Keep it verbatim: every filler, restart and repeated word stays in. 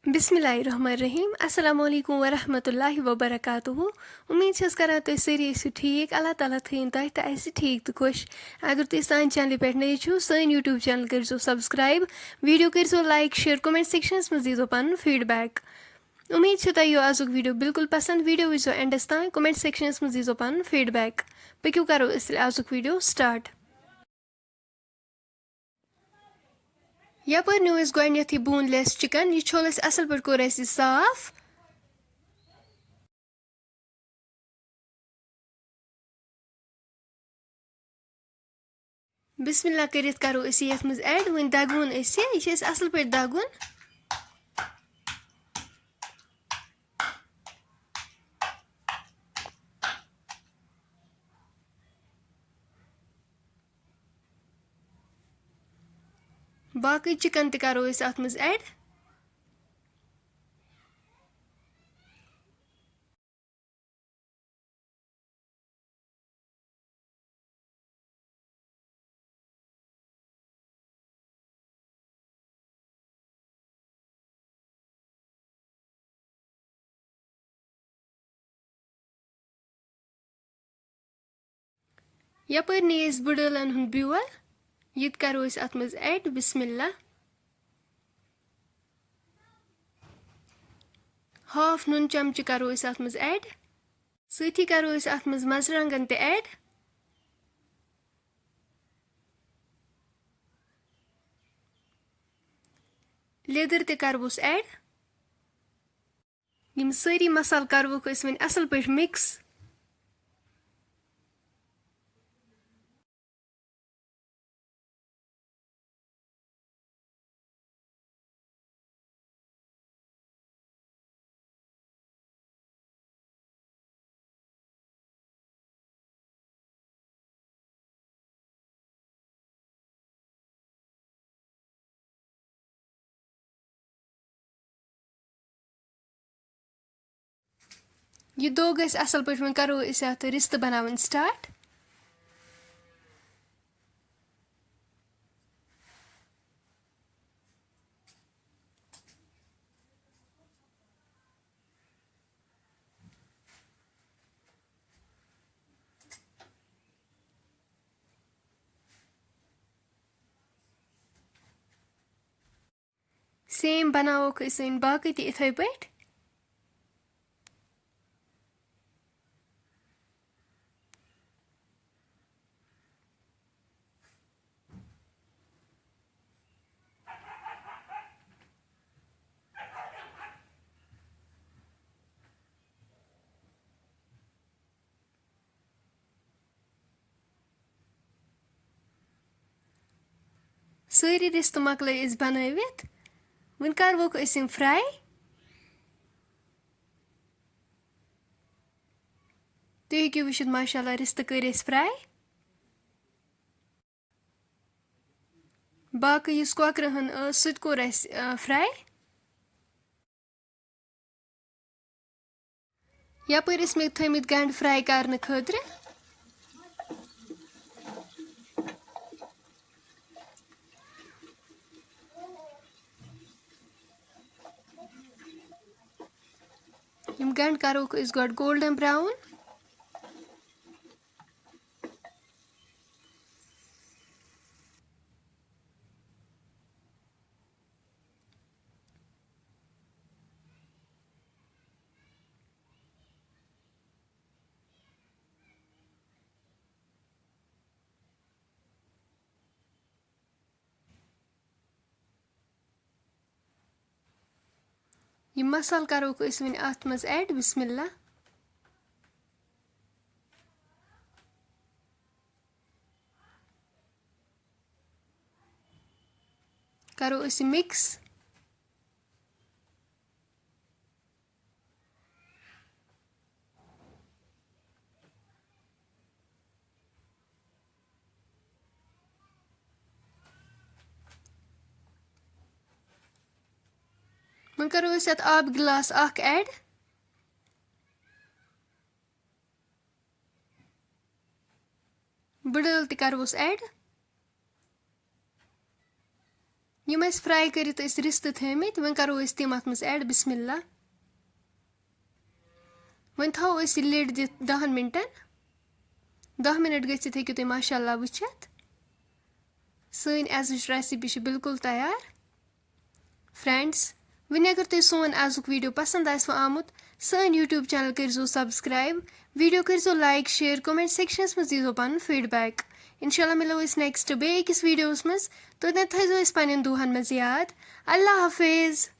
بسم اللہ الرحمن الرحیم۔ السلام علیکم ورحمۃ اللہ وبرکاتہ۔ امید چھس کران تُہۍ سٲری ٲسِو ٹھیٖک۔ اللہ تعالیٰ تھٲیِن تۄہہِ تہٕ اَسہِ ٹھیٖک تہٕ خۄش۔ اگر تُہۍ سانہِ چینلہِ پٮ۪ٹھ نٔے چھِو، سٲنۍ YouTube channel کٔرۍزیو subscribe، video کٔرۍزیو like، share، comment sectionس منٛز دیٖزیو پنُن feedback۔ امید چھِ تۄہہِ یِیو آزُک video بالکل پسنٛد۔ Video وٕچھزیو endس تام، comment sectionس منٛز دیٖزیو پنُن feedback۔ پٔکِو کرو أسۍ تیٚلہِ آزُک video start۔ یپٲرۍ نیوٗ اَسہِ گۄڈٕنیتھٕے boneless chicken۔ یہِ چھوٚل اَسہِ اَصٕل پٲٹھۍ، کوٚر اَسہِ یہِ صاف۔ بسم اللہ کٔرِتھ کرو أسۍ یہِ یَتھ منٛز add۔ وۄنۍ دَگہون أسۍ یہِ۔ یہِ چھِ اَسہِ اَصٕل پٲٹھۍ دَگُن۔ باقٕے chicken تہِ کرو أسۍ اَتھ منٛز add۔ یپٲرۍ نی أسۍ بٕڈٕ ٲلن ہُنٛد بیول، یہِ تہِ کرو أسۍ اَتھ منٛز add۔ بسم اللہ۔ Half نُن چمچہٕ کرو أسۍ اَتھ منٛز add۔ سۭتی کرو أسۍ اَتھ منٛز مرژٕوانٛگن تہِ add۔ لیٚدٕر تہِ کرہوس add۔ یِم سٲری مسالہٕ کروکھ أسۍ وۄنۍ اَصٕل پٲٹھۍ mix۔ یہِ دو گژھِ اَصٕل پٲٹھۍ۔ وۄنۍ کَرو أسۍ اَتھ رِستہٕ بَناوٕنۍ start۔ Same بناووکھ أسۍ وۄنۍ باقٕے تہِ یِتھَے پٲٹھۍ۔ سٲری رِستہٕ مۄکلٲے أسۍ بنٲوِتھ۔ وۄنۍ کَروکھ أسۍ یِم fry۔ تُہۍ ہیٚکِو وٕچھِتھ، ماشاء اللہ، رِستہٕ کٔرۍ اَسہِ fry۔ باقٕے یُس کۄکرٕ ہن ٲس، سُہ تہِ کوٚر اَسہِ، آ، fry۔ یپٲرۍ ٲسۍ مےٚ تھٲومٕتۍ گنڈٕ fry کرنہٕ خٲطرٕ۔ یِم گنڈٕ کروکھ أسۍ گۄڈٕ golden brown۔ یہِ مسالہٕ کروکھ أسۍ وۄنۍ اَتھ منٛز add۔ بسم اللہ۔ کرو أسۍ یہِ mix۔ وۄنۍ کرو أسۍ اَتھ آبہٕ گِلاس اکھ add۔ بٕڈٕ ٲلہٕ تہِ کروس add۔ یِم اَسہِ fry کٔرِتھ ٲسۍ رِستہٕ تھٲومٕتۍ، وۄنۍ کَرو أسۍ تِم اَتھ منٛز add۔ بسم اللہ۔ وۄنۍ تھاوو أسۍ یہِ lid دِتھ دَہَن مِنٹَن۔ دَہ مِنَٹ گٔژھِتھ ہیٚکِو تُہۍ ماشاء اللہ وٕچھِتھ۔ سٲنۍ أزٕچ recipe چھِ بالکل تیار۔ Friends، وۄنۍ اگر تۄہہِ سون أزیُک video پسنٛد آسِوٕ آمُت، سٲنۍ YouTube channel کٔرۍزیو subscribe، video کٔرۍزیو like، share، comment sectionس منٛز دیٖزیو پنُن feedback۔ انشاءاللہ مِلو أسۍ next بیٚیہِ أکِس videoس منٛز۔ توٚتام تھٲیزیو أسۍ پننٮ۪ن دُعاہن منٛز یاد۔ اللہ حافظ۔